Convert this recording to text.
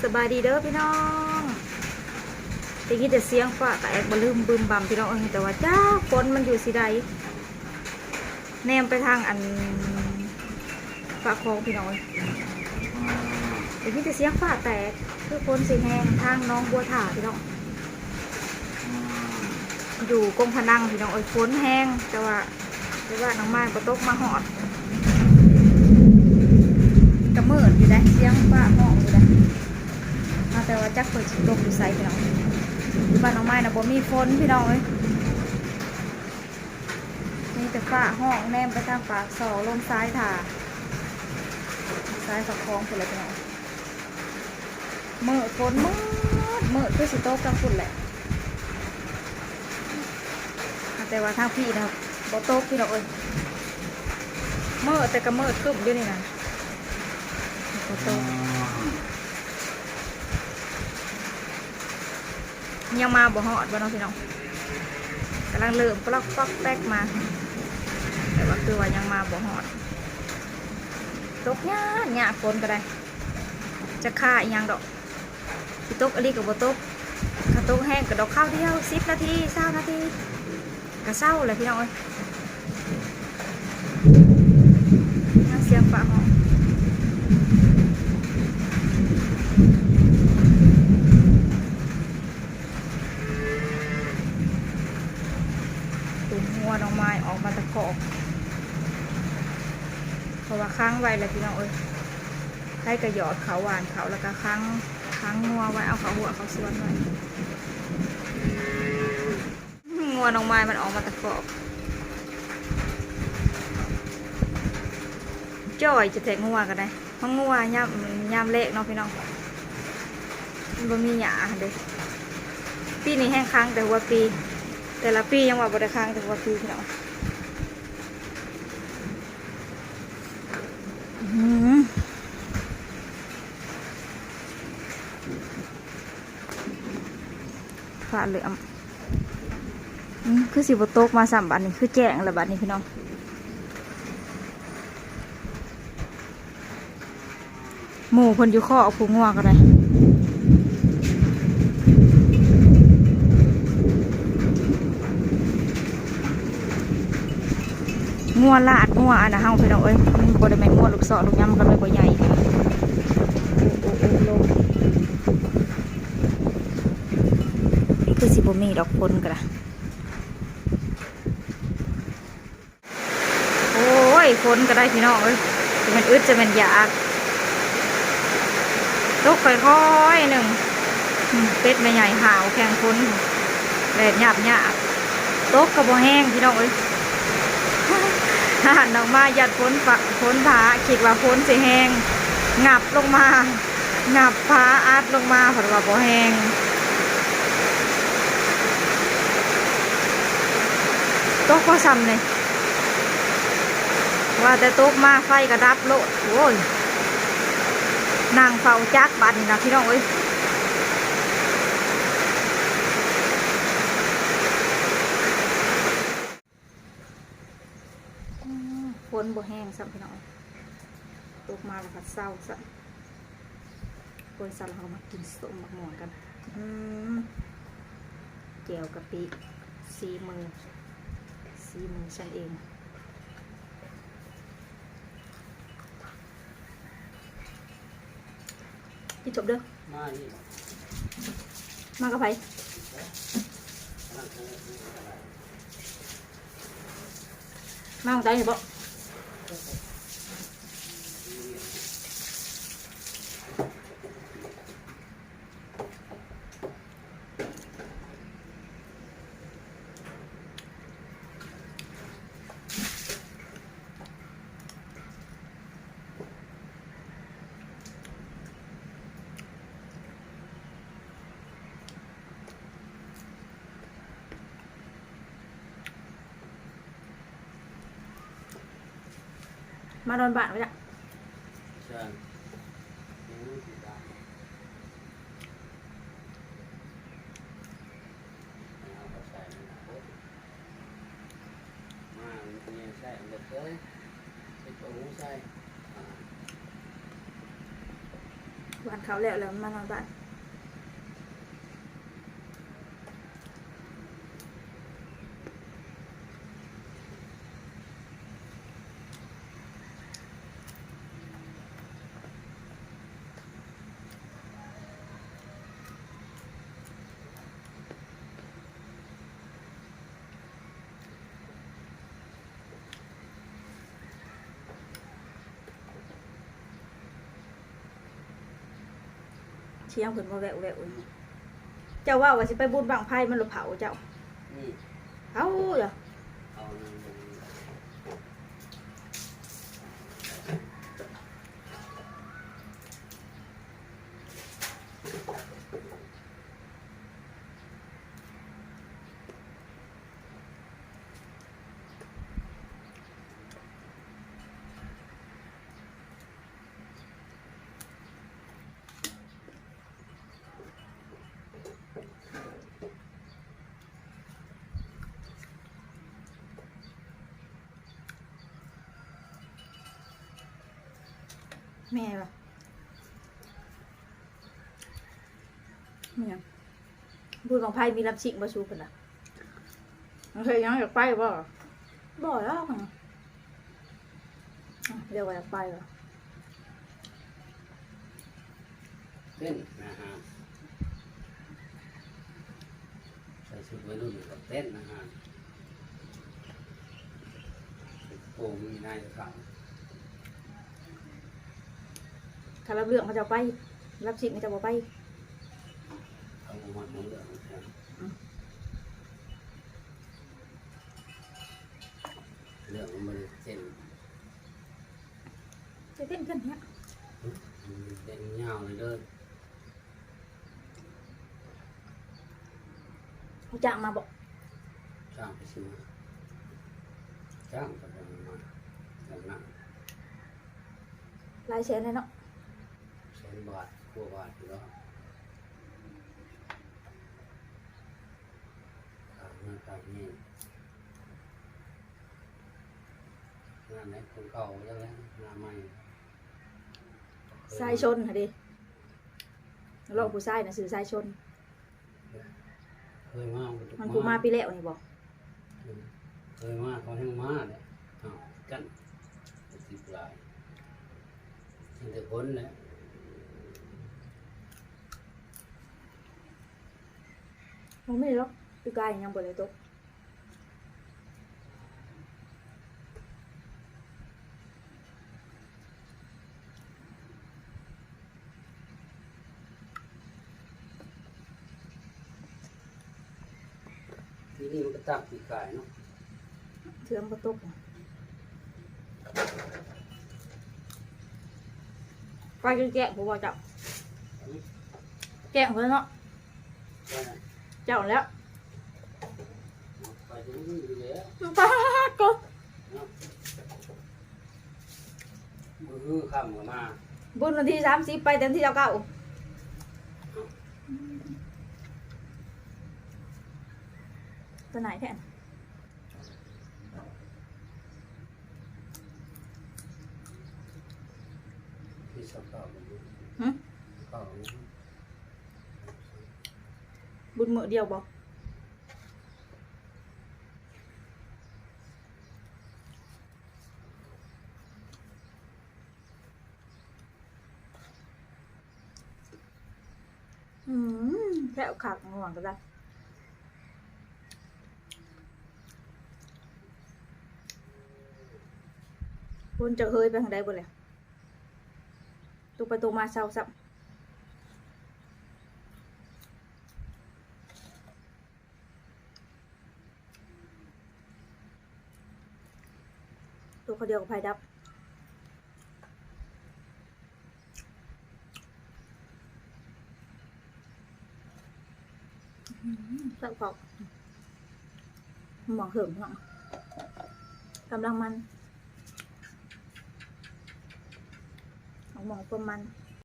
ສະບາຍດີເດີພີ່ນ້ອງ ໄດ້ຍິນແຕ່ສຽງຟ້າກະແອກບະລຶມບຶມບຳພີ່ນ້ອງເອີຍ ແຕ່ວ່າຈັກຝົນມັນຢູ່ຊິໃດ ແນມໄປທາງອັນປາກຄອງພີ່ນ້ອງເອີຍ ໄດ້ຍິນແຕ່ສຽງຟ້າແຕກ ຄືຝົນຊິແຮງ ທາງໜອງບົວທ່າພີ່ນ້ອງ ຢູ່ກົງພະນັງພີ່ນ້ອງເອີຍ ຝົນແຮງ ແຕ່ວ່າ ແຕ່ວ່ານ້ອງມາຍບໍ່ຕົກມາຮອດ ກະມືດຢູ່ໃດ໋ ສຽງຟ້າຮ້ອງຢູ່ໃດ໋ ແຕ່ວ່າຈັກເພິ່ນຊິຕົກຢູ່ໃສພີ່ນ້ອງ ຢູ່ບ້ານນ້ອງມາຍນະບໍ່ມີຝົນພີ່ນ້ອງເອີຍ ມີແຕ່ຟ້າຮ້ອງ ແນມໄປທາງປາກຊອກ ລົງຊາຍທ່າ ຊາຍປາກຄອງພຸ້ນແຫຼະພີ່ນ້ອງ. ມືດຝົນມືດ ມືດຄືຊິຕົກທາງພຸ້ນແຫຼະ ແຕ່ວ່າທາງພີ້ນະບໍ່ຕົກພີ່ນ້ອງເອີຍ ມືດແຕ່ກະມືດຄຶ້ມຢູ່ນີ້ນະ ບໍ່ຕົກ ຍັງມາບໍ່ຮອດບໍ່ເນາະພີ່ນ້ອງ ກຳລັງເລີ່ມປລັອກປອກແປັກມາ ແຕ່ວ່າຄືວ່າຍັງມາບໍ່ຮອດ ຕົກຍາກຍາກຝົນກະໄດ້ ຈັກຄາອີ່ຫຍັງດອກ ຊິຕົກອີ່ຫຼີກະບໍ່ຕົກ ຄັນຕົກແຮງກະດອກຄາວດຽວ ສິບນາທີ ຊາວນາທີ ກະເຊົາແຫຼະພີ່ນ້ອງເອີຍ ຍັງສຽງຟ້າຮ້ອງ ເຫັນງົວນ້ອງມາຍອອກມາແຕ່ຄອກ ເພາະວ່າຂັງໄວ້ແຫຼະພີ່ນ້ອງເອີຍ ໃຜກະຢອດເຂົ້າຫວ່ານເຂົ້າ ແລ້ວກະຂັງ ຂັງງົວໄວ້ ເອົາເຂົ້າຮົ້ວເຂົ້າສວນໄວ້ ງົວນ້ອງມາຍມັນອອກມາແຕ່ຄອກ ຈ່ອຍຈະແທ້ງົວກະໄດ້ ມັນງົວຍາມ ຍາມແລ້ງເນາະພີ່ນ້ອງ ມັນບໍ່ມີຫຍ້າຫັ້ນເດ້ ປີນີ້ແຮງຂັງແຕ່ຫົວປີ ແຕ່ລະປີຍັງວ່າບໍ່ໄດ້ຂັງແຕ່ຫົວປີພີ່ນ້ອງ ອືມ ຟ້າເຫຼື້ອມ ອືມ ຄືຊິບໍ່ຕົກມາຊ້ຳບາດນີ້ ຄືແຈ້ງແລ້ວບາດນີ້ພີ່ນ້ອງ ໝູ່ເພິ່ນຢູ່ຄອກ ຜູ້ງົວກະໄດ້ ງົວລາດ ງົວອັນນະເຮົາພີ່ນ້ອງເອີຍ ມັນບໍ່ໄດ້ແມ່ນງົວລູກຊອກລູກຫຍັງ ມັນກະເລີຍບໍ່ໃຫຍ່ ໂອ້ ໂອ້ ໂອ້ ລົງ ຄືຊິບໍ່ມີດອກຝົນກະໄດ້ ໂອ້ຍ ຝົນກະໄດ້ພີ່ນ້ອງເອີຍ ຈະແມ່ນອຶດຈະແມ່ນຢາກ ຕົກຄ່ອຍໆໜຶ່ງ ອືມ ເປັດແມ່ໃຫຍ່ຫາວແຂ່ງຝົນ ແດດຍາບຍາບ ຕົກກະບໍ່ແຮງພີ່ນ້ອງເອີຍ ຢ້ານອອກມາຢ້ານຝົນຟ້າ ຝົນຟ້າ ຄິດວ່າຝົນຊິແຮງ ຫງັບລົງມາ ຫຍັບຟ້າອັດລົງມາ ເພິ່ນວ່າບໍ່ແຮງ ຕົກພໍຊ່ຳນີ້ ວ່າແຕ່ຕົກມາໄຟກະດັບໂລດ ໂອ້ຍ ນັ່ງເຝົ້າຈັກບາດນີ້ນະພີ່ນ້ອງເອີຍ. ອືມ ຝົນບໍ່ແຮງຊ້ຳພີ່ນ້ອງ ຕົກມາແລ້ວພັດເຊົາຊ້ຳ ໂອ້ຍ ຊັ້ນເຮົາມາກິນສົ້ມໝາກມ່ວງກັນ ອືມ ແຈ່ວກະປິ ສີມື ສີມືຊັ້ນເອງ. ກິນຈົບເດີ. ມາອີກ. ມາກັບໃຜ? ມາຂອງໃຈນີ້ບໍ? ມານອນບ້ານໄວ້ລະ. ມາ ມັນເປັນຫຍັງໃສ່ອັນເດີເຄີຍ ເຮັດປາຫູໃສ່ ອ່າ ຫວ່ານເຂົ້າແລ້ວ ແລ້ວມານອນບ້ານ. ສຽງເພິ່ນບໍ່ແວວໆ ເຈົ້າເວົ້າວ່າຊິໄປບຸນບັ້ງໄຟ ມັນລະເຜົາເຈົ້າ. ອືມ ເຜົາເດີ ເຜົາ. ແມ່ວ່າ ແມ່ນຫຍັງ? ບຸນບັ້ງໄຟມີລຳຊິງບໍ່? ສູເພິ່ນນະ ເຮັດຫຍັງ ຢາກໄປບໍ່? ບໍ່ແລ້ວ. ອາ ດຽວວ່າຢາກໄປຫວາ? ເຕັ້ນນະຮະ ໃສ່ຊຸດໄວລຸ້ນກໍເຕັ້ນນະຮະ ໂກງມີນາຍທະຫານ. ຄັນລາວເລື່ອງເຂົາເຈົ້າໄປ ລາວຊິງເຂົາເຈົ້າບໍ່ໄປ. ເຂົາບໍ່ມັກເລື່ອງ ອືມ ເລື່ອງມັນບໍ່ໄດ້ເຕັ້ນ ຈະເຕັ້ນຂຶ້ນເນຍ ເຕັ້ນຍາວເລີຍເດີ. ຮູ້ຈັກມາບໍ່? ຈ້າງໄປຊື້ມາ ຈ້າງໄປຊື້ມາ ຈັ່ງນັ້ນ ຫຼາຍແສນແລ້ວເນາະ ແສນບາດ ກວ່າບາດຢູ່ແລ້ວ ຄ່າເຮືອນຄ່າແຮງ ງານໃນຄົນເກົ່າ ບໍ່ຈັກແລ້ວ ງານໃໝ່ ຊາຍຊົນຫັ້ນເດ. ລອງຜູ້ຊາຍນະຊື່ຊາຍຊົນ ເຄີຍມາ ມັນຜູ້ມາປີແລ້ວນີ້ບໍ່? ເຄີຍມາ ເຂົາແຮ່ງມາແຫຼະ ເອົາກັນ ສິບຫຼາຍ ມີແຕ່ຄົນແຫຼະ ບໍ່ມີດອກ ປີກາຍຍັງບໍ່ໄດ້ຕົກ. ປີນີ້ມັນກໍຕາມປີກາຍເນາະ ເທື່ອມັນກໍຕົກ ໄປຈົນແຈ້ງພຸ້ນບໍ່ເຈົ້າ? ແຈ້ງພຸ້ນເນາະ ເຈົ້າແລ້ວ ໄປຈົນມື້ແລ້ວ ປາດໂກ ມື້ຄ່ຳກໍມາ ບຸນວັນທີສາມສິບ ໄປແຕ່ວັນທີຊາວເກົ້າ ຕາໜ່າຍແທ້ ທີຊາວເກົ້າ ຫຶ? ຊາວເກົ້າ ບຸນມື້ດຽວບໍ່? ອືມ ແຊບຄັກ ງ່ວງກໍໄດ້ ຄົນຈະເຮີຍໄປທາງໃດເບິດແຫຼະ ຕົກໄປຕົກມາເຊົາຊ້ຳ. ຕົວເຂົາດຽວກໍໄຟດັບ ອືມ ແຊບຄັກ ໝ່ວງເຫິງເນາະ ກຳລັງມັນ ໝ່ວງປະມານ